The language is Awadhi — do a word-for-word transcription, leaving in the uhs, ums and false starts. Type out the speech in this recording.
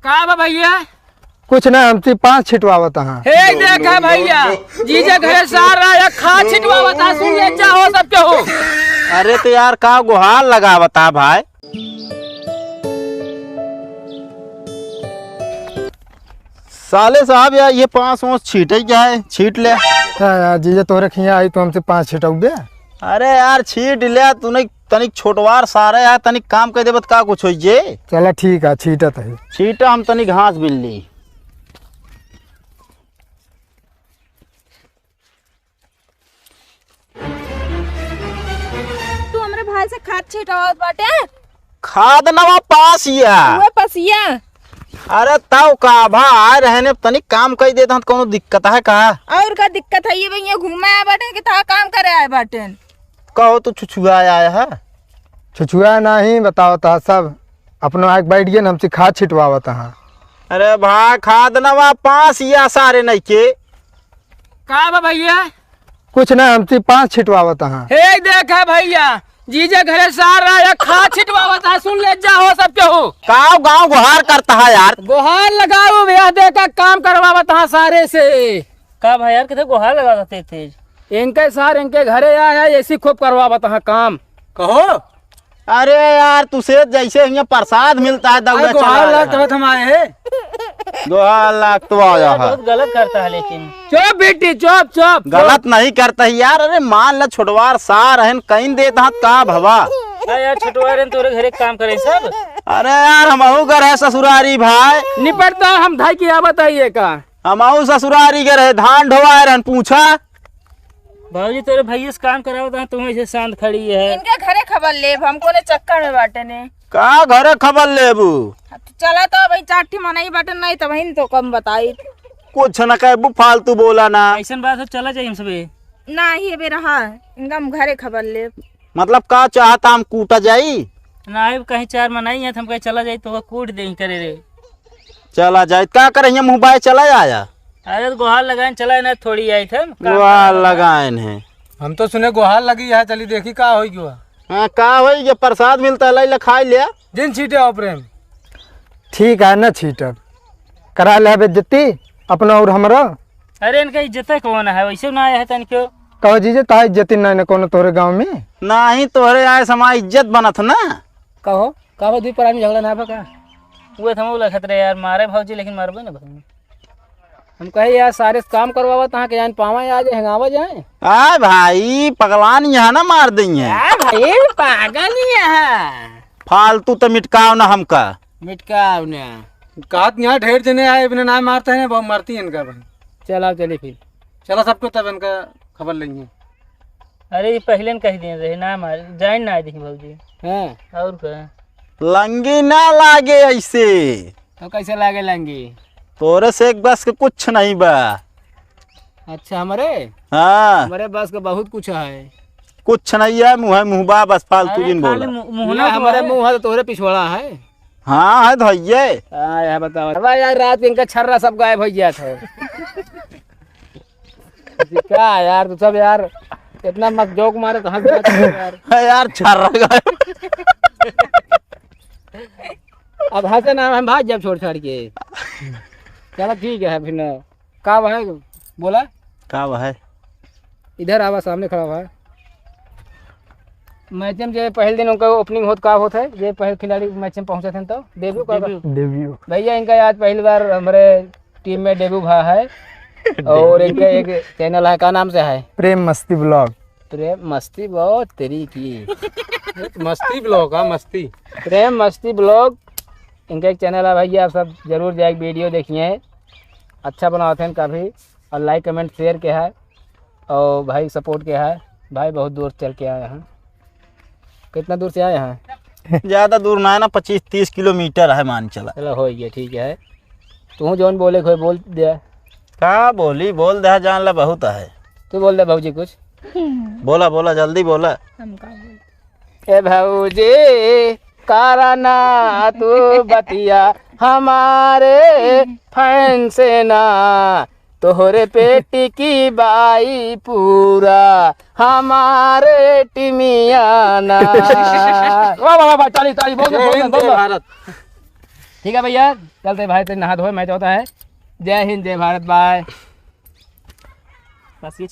का बा भइया? कुछ ना, हमसे पाँस छिटवावत हाँ। हे देखा भइया, जीजा घरे सार रहा है, खाद छिटवावत हाँ, सुन ले जा हो सब केहू। अरे तो यार, का गुहार लगावत हा भाई? साले साहब यार, ये पाँस ओस छीटे क्या है? छीट ले। का यार, जीजा तोहरे खिया आई तो हमसे पाँस छिटौबे? अरे यार, छीट ले, तूने तनिक छोटवार सारे है, तनिक काम कर देबत का कुछ होई जे? चला ठीक है, छीटत है। छीटा हम तनिक घास बिल्ली। तू हमरे भाई से खाद छिटवावत बाटे? खाद नवा पास या। उहे पसिया। अरे तौ का भा, आए रहने तनिक काम कई देत हन, कौनो दिक्कत है का? और का दिक्कत है? ये भैया घूमे आए बाटे कि तहा काम करे आए बाटे? कहो तू छुछुआ आया है? छुछुआ नहीं, बताओ तहा सब अपनो आके बैठ गए न, हमसे खाद छिटवावत हाँ। अरे भा, खाद नवा पास या सारे नहीं के। का बा भैया? कुछ ना, हमसे पाँस छिटवावत हाँ। हे देखा भैया, जीजा घरे सार रहा है, खाद छिटवावत हाँ, सुन ले जा हो सब केहू। गाँव गाँव गुहार करत हा यार। गुहार लगाओ भैया, देखा काम करवावत हाँ सारे से। का भाई यार, किथे गुहार लगावत है तेज? इनके सार इनके घरे आया है, ऐसी खूब करवावत हाँ काम। कहो। अरे यार, तुसे जैसे हियाँ प्रसाद मिलता है, दौड़ा अरे, चला गुहार आया लाग है। तबे तो हम आए हैं। गुहार लाग तो आया है। बहुत गलत करता है लेकिन। चुप बेटी, चुप, चुप, चुप। गलत नहीं करता है यार। अरे मान ला, छोटवार सार रहन, कहीं देत हाथ का भवा। हाँ यार, छोटवार रहन तोरे घरे काम करे सब। अरे यार, हमहू घर है ससुरारी भाई। निपटता हम धाई की आवत आई है का? हमहू ससुरारी घर है, धान ढोवाए रहन, पूछा। बाबूजी, तोरे भैया से काम करावत हैं, तुम ऐसे शांत खड़ी है। इनके घरे खबर लेब, हमको ने चक्कर में बाटे ने। का घरे खबर लेबू? चला तो भाई, चार ठी मनई बाटे, नहीं तो बहिन तो कम बताई। कुछ न कहबू, फालतू बोला ना। ऐसन बात हो, चला जाई हम सबे। नाही, अबे रहा, इनका हम घरे खबर लेब। मतलब का चाहता, हम कूटा जाई? नाही, कहीं चार मनई है, तो हम कहीं चला जाई तो कूट दे करे रे। चला जाए, का करे हियाँ मुँह बाय चला आया? अरे तो गुहार लगाइन चला ना, थोड़ी आई थे हम, काम गुहार करवाना। लगाइन है। हम तो सुने गुहार लगी है, चली देखी का होई गवा। हाँ, का होई, जो प्रसाद मिलता है, लाई ला खाई लिया। जिन छीटे आओ प्रेम। ठीक है, न छीटब। करा ले बेइज्जती अपना और हमरा। अरे इनका इज्जत है कौन है, वैसे ना आया है तन क्यों? कहो जीजे, ताई इज्जती ना, ना कोनो तोरे गाँव में। नाही, तोरे आए से हमार इज्जत बनत ना। कहो, कहो, दुई परानी झगड़ा ना बा का? उहे त हमहू लखत रहे यार, मारे भौजी, लेकिन मरबे ना भौजी। हम कहे यार, सारे से काम करवावत, तहाँ के जान पावा आज, हेंगावा जाए। आ भाई, पगलान यहाँ ना मार देइहैं। आ भाई, पागल ही है। फालतू त मिटकाव ना हमका। मिटकाव ना। कहत यहाँ ढेर जने आए, इबने ना मारते हैं, बहुत मरती हैं इनका भाई। चला, चली फिर। चला सबको तब इनका खबर लेंगे। अरे, ये पहिले न कह दिए रहे, ना मार, जाइन ना दी भौजी। हाँ। और का? लंगी ना लागे ऐसे। तो कैसे लागे लंगी? तोरे से एक बस के कुछ नहीं बा। अच्छा, हमरे? हाँ। हमरे बस के बहुत कुछ है। कुछ नहीं है, मुँह है, मुँह बा, बस फालतू अरे, दिन खाली बोला। मु-, मुँह ये ना तो हमरे है। मुँह है तो तोरे पिछवाड़ा है। हाँ, है धइये। हाँ, यह बताओ। अब यार, रात के इनका छर्रा सब गायब हो गया था। का यार, तू सब यार इतना मत जोक मारे तो हंस जाते हैं यार। है यार, छर्रा गए। अब हंसे ना, हम भाग जब छोड़ छाड़ के। चलो ठीक है, फिर ना। का भाई बोला? का भाई? इधर आवा, सामने खड़ा हुआ है। मैच में जे पहले दिन उनका ओपनिंग होत का होत है, जे पहले खिलाड़ी मैच में पहुंचत हैं तो डेब्यू का डेब्यू। डेब्यू। भैया, इनका आज पहली बार हमारे टीम में डेब्यू भा है। और इनका एक चैनल है, का नाम से है? प्रेम मस्ती ब्लॉग। प्रेम मस्ती बहुत तेरी की। मस्ती ब्लॉग, हाँ, मस्ती। प्रेम मस्ती ब्लॉग, इनका एक चैनल है भैया, आप सब जरूर जाके वीडियो देखिए, अच्छा बनावत हैं काफ़ी, और लाइक कमेंट शेयर के है। और भाई सपोर्ट के है, भाई बहुत दूर चल के आए हैं। कितना दूर से आए हैं? ज्यादा दूर ना है ना, पच्चीस तीस किलोमीटर है, मान चला। चलो, हो गया, ठीक है। तू जौन बोले कोई बोल दे। का बोली, बोल दे, जान ला बहुत है। तू बोल दे भौजी कुछ। बोला, बोला, जल्दी बोला। हम का बोल ए भौजी, करा ना तू बतिया हमारे फैन से ना, तोहरे पेटी की बाई पूरा हमारे टिमिया ना। वाह, वाह, वाह, ताली, ताली, बहुत, बहुत, जय हिंद, बहुत, जय बहुत। भारत। ठीक है भैया, चलते भाई, तेरे नहा धोए, मैं जाता है। जय हिंद, जय भारत, बाय। बस ये